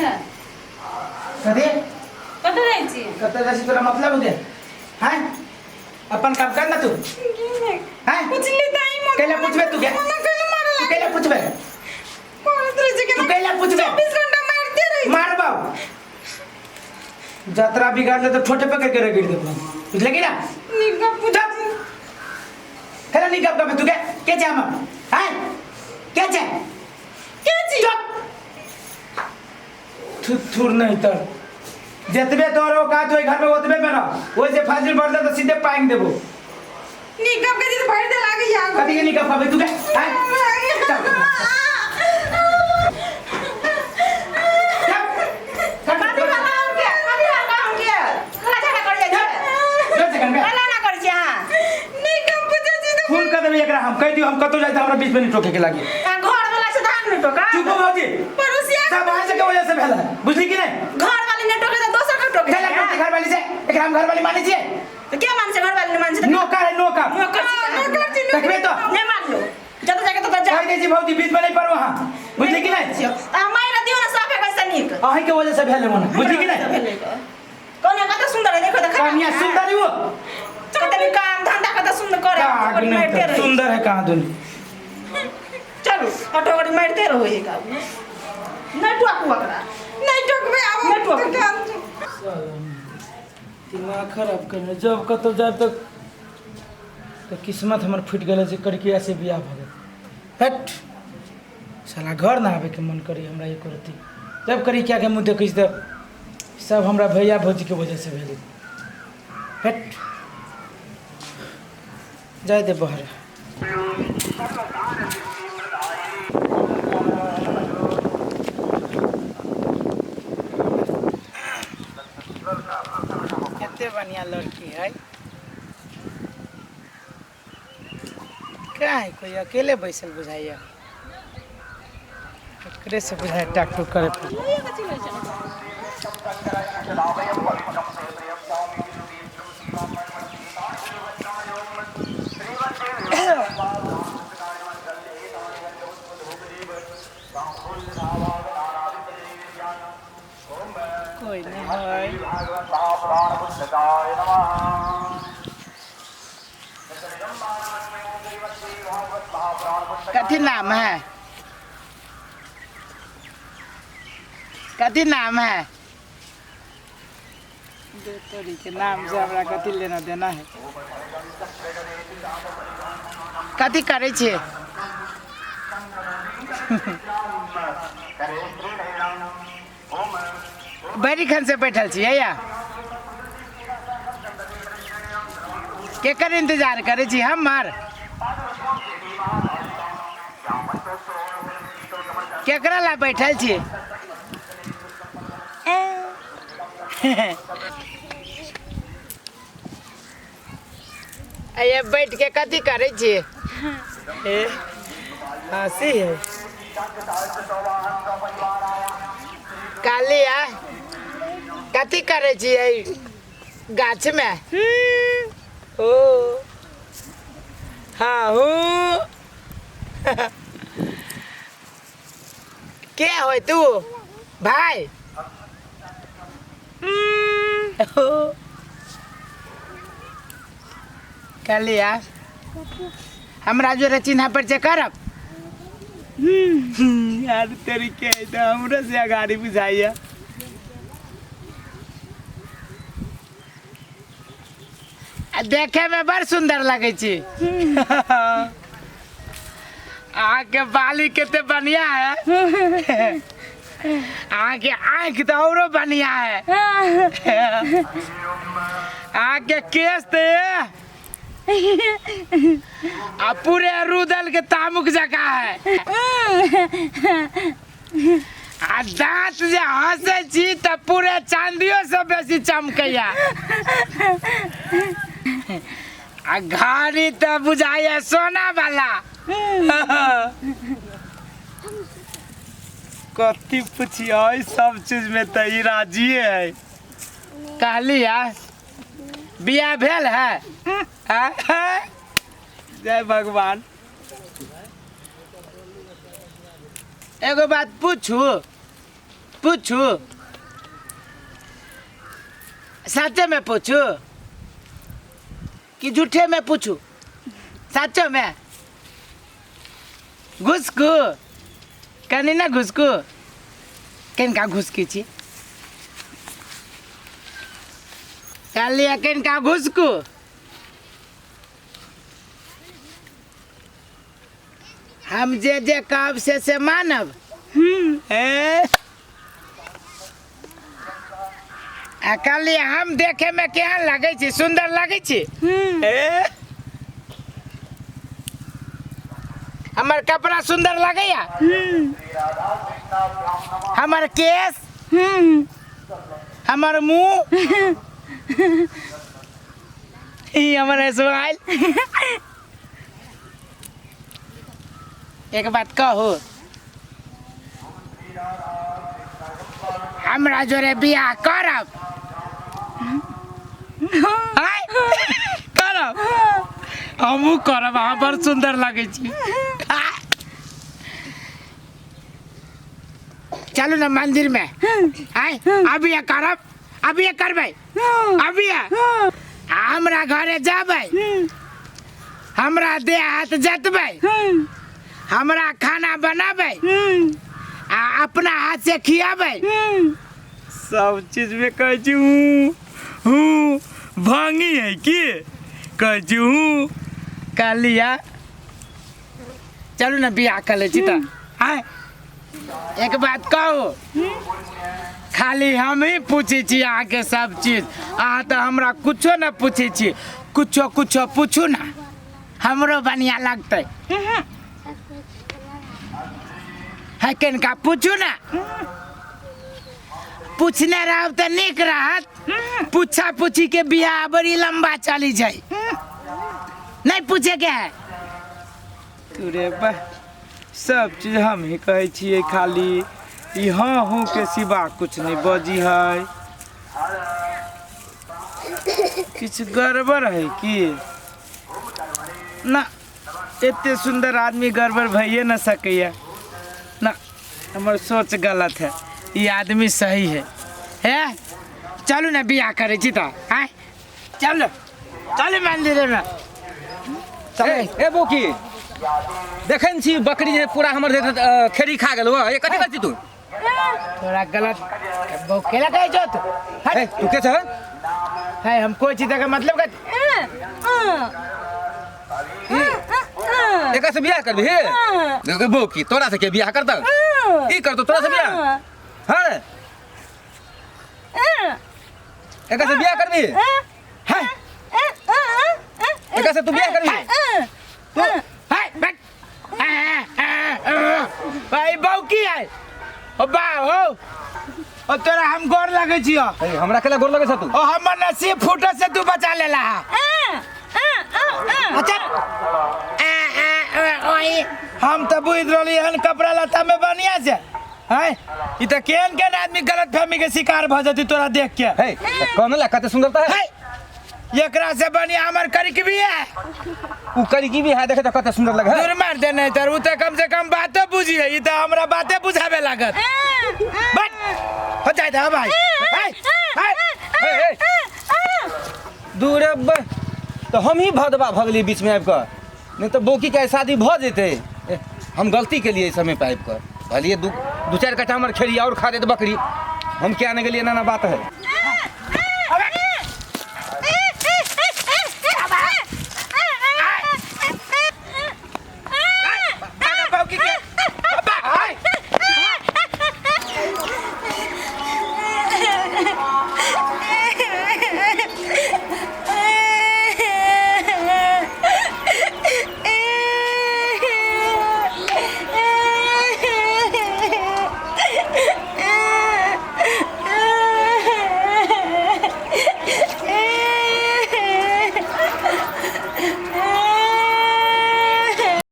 छै? कथी? कतऽ जाइ छी? कतऽ जाइ छी तोरा मतलब हो गेल हैं? अपन काम कर ना तू। हैं? पुछली ताई मत। कैला पूछबे तू के? हमरा कैला मारे तू लागे? कैला पूछबे? कहैत रहै छै तू केना कैला पूछबे? 24 घंटा मारिते रहै छै। मारबाऊ जतरा बिगाड़ ले तो ठोटे पकड़ के रगड़ देबो, बुझले कि ना? नीक गप पूछै चुप। कैला नीक गप गप तू के? के छै हम हैं? के छै? के छी? चुप। थुर नहीं तर जतबे तोहर औकात ओहि घर में ओतबे में रह, ओहि से फाजिल बढ़ले तो सीधे पांग देबो। नीक गप के तऽ भरि दे लागैया। कथी के नीक गप कहबै तू के हैं? चल। चल। कथी वाला हम के? कथी वाला हम के? कला झगड़ा करै जाइ छै? चल सेकंड में। कला ना करै छी अहाँ? नीक गप पूछै छी तऽ फोन कर देबै एकरा हम, कहि दियौ हम कतौ जाइ तऽ हमरा बीच में नहीं टोके के लागी। अहाँ घर वाला से तऽ अहाँ नहि टोका। चुप हो भौजी। पड़ोसिया सब अहाँ सबके वजह से भेल है, बुझली कि नहीं? घर वाली नहि टोके तऽ दोसर के टोके। चल टोके घर वाली से, एकरा हम घर वाली मानै छियै? तऽ के मानै छै? घर वाली नहि मानै छै तऽ नौकर है नौकर। नौकर छी तऽ। नौकर छी। देखबे तो। नहि मानियौ, जतऽ जाके ततऽ जाउ। कहि दै छी भौजी, बीच में नहीं पड़ो अहाँ, बुझली कि नहीं? अहाँ मारि दियौ ने साफे कैसे नीक। अहीं के वजह से भेल है ओना, बुझली कि नहीं? कनिया कते सुन्दर है, देखो तऽ खराब। कनिया सुंदर है वो। कते नीक काम धंधा कते सुन्दर करे। काग बड़ी नहीं मारिते तो रहै। सुंदर है कहाँ दुन। चलू ऑटो गाड़ी मारिते रहो एक आदमी। नहि टोकू ओकरा। नहि टोकबै आब। नहि टोकबै। तऽ कान छै। दिमाग खराब करने जब कतौ जायब तऽ तऽ किस्मत हमर फूटि गेलै जे कड़किया से बियाह भऽ गेल। हट साला, घर ना आबैके मन करी हमरा एको रत्ती। जब करी क्या के मुँह देखै छी तऽ सब हमरा भैया भौजीके वजहसँ भेलै। हट जाय दे बहरे। कते बढ़िया लड़की है, का है कोई अकेले बैसल बुझाइया, एकरे से बुझाय टाक टूक करे पर। कोई नहीं है। कथी नाम है? कथी नाम है? दे तोरी के नाम से हमरा कथी लेना देना है। कथी करै छियै? बड़ी खन से बैठल छियै या केकर इंतजार करै छी हमर? केकरा ला बैठल छी? अये बैठ के कथी करै छी? ए हंसी है। काली आ कथी करै छी एहि गाछ में? ओ हाँ हूँ। के होय तू भाई? ओ काली आ हमरा जोरे चिन्हा परिचय करब यार। तेरी के है तऽ हमरो से अगाड़ी बुझाइया। आ देखे में बड़ सुंदर लगै छी। अहाँके बाली कते बढ़िया है, अहाँके आँखि तऽ औरो बढ़िया है, अहाँके केश तऽ आ पूरे रुदल के तामुक जकाँ है, आ दाँत जे हंसै छी तऽ पूरे चांदियो से बेसी चमकैया, आ घड़ी तऽ बुझाइया सोना वाला। कथी पुछियै, सब चीज में तऽ ई राजिए है। कहली है बियाह भेल है? आँ? जय भगवान। एगो बात पूछू? पूछू सच्चे में पूछू कि झूठे में पूछू सच्चो में घुसकू कनी ना घुसकू किनका घुसकी छी कहलियै किनका घुसकू हम जे जे कहब से से मानब ए आ कहलियै हम देखे में केहन लगै छी सुन्दर लगै छी ए हमर कपड़ा सुन्दर लगैया हमर केस हमर मुंह ई हमर स्माइल एक बात कहू हमरा जोरे बियाह करब आय करब हमहूँ करब अहाँ बड़ सुन्दर लगै छी चलू ने मंदिर में आय अभी करब अभी करबै अभी हमरा घरे जाबै हमरा देह हाथ जतबै हमरा खाना बनाबै आ अपना हाथ से खियाबै सब चीज में कहै छी हूँ हूँ भांगी है की कहै छी हूँ कहलिया चलू ने बियाह कर लै छी तऽ आय एक बात कहू खाली हम ही पूछै छी अहाँके सब चीज अहाँ तऽ हमरा कुछो न पूछै छी कुछो कुछो पूछू ना हमरो बढ़िया लगतै है कनिका पूछू ना पूछने रहब तऽ नीक रहत पूछा पूछी के बियाह बड़ी लंबा चली जाय नहीं पूछे के है तुरे बा सब चीज हम ही कहै छियै खाली ई हाँ हूँ के सिवा कुछ नहीं बजी है किछु गड़बड़ है की ना एते सुन्दर आदमी गड़बड़ भइए न सकैया ना हमर सोच गलत है ई आदमी सही है हे चलू ने बियाह करै छी तऽ आँय चलू चलू मंदिरमे चल ए बौकी देखै ने छी बकरी जे पूरा हमर जे, खेरी खा गेल ए कथी करै छी तू तोरा गलत केला कहै छौ तू हट ए तू के छ है हम कोई चीज का मतलब का एकर से बियाह करबी हे बौकी तोरा से के बियाह करतौ ई करतौ तोरा से बियाह हाँ एकर से बियाह करबी है एकर से तू बियाह करबी तू है बैठ भाई बौकी है ओ बा हो ओ तोरा हम गोर लगै छियो ए, हमरा केला गोर लगै छ तू ओ हमर नसीब फूटत से तू बचा लेला हा अच्छा आ, आ, आ, ओही हम तऽ बुझि रहली हन कपड़ा लत्ता में बढ़िया से हैं ई तऽ केहन केहन आदमी गलत फहमी के शिकार भऽ जेतै तोरा देख के हे कौन ला कते सुंदरता है है एकरा से बढ़िया हमर करिकबी है उ करिकी भी है देखे तो कते सुंदर लगे है दूर मार दे नहीं तर उ तऽ कम से कम बातो बुझी है ई तऽ हमरा बाते बुझावे लागत बट हो जाए दे भाई है है हे, हे। दूर अब तो हम ही भदवा भऽ गेलियै बीचमे आबि कऽ नहि तऽ बौकी के शादी भऽ जेतै ए, हम गलती केलियै एहि समय पर आबि कऽ कहलियै दू दू चारि कट्ठा हमर खेड़ी आओर खा देत बकरी हम किया नहि गेलियै एना एना बात है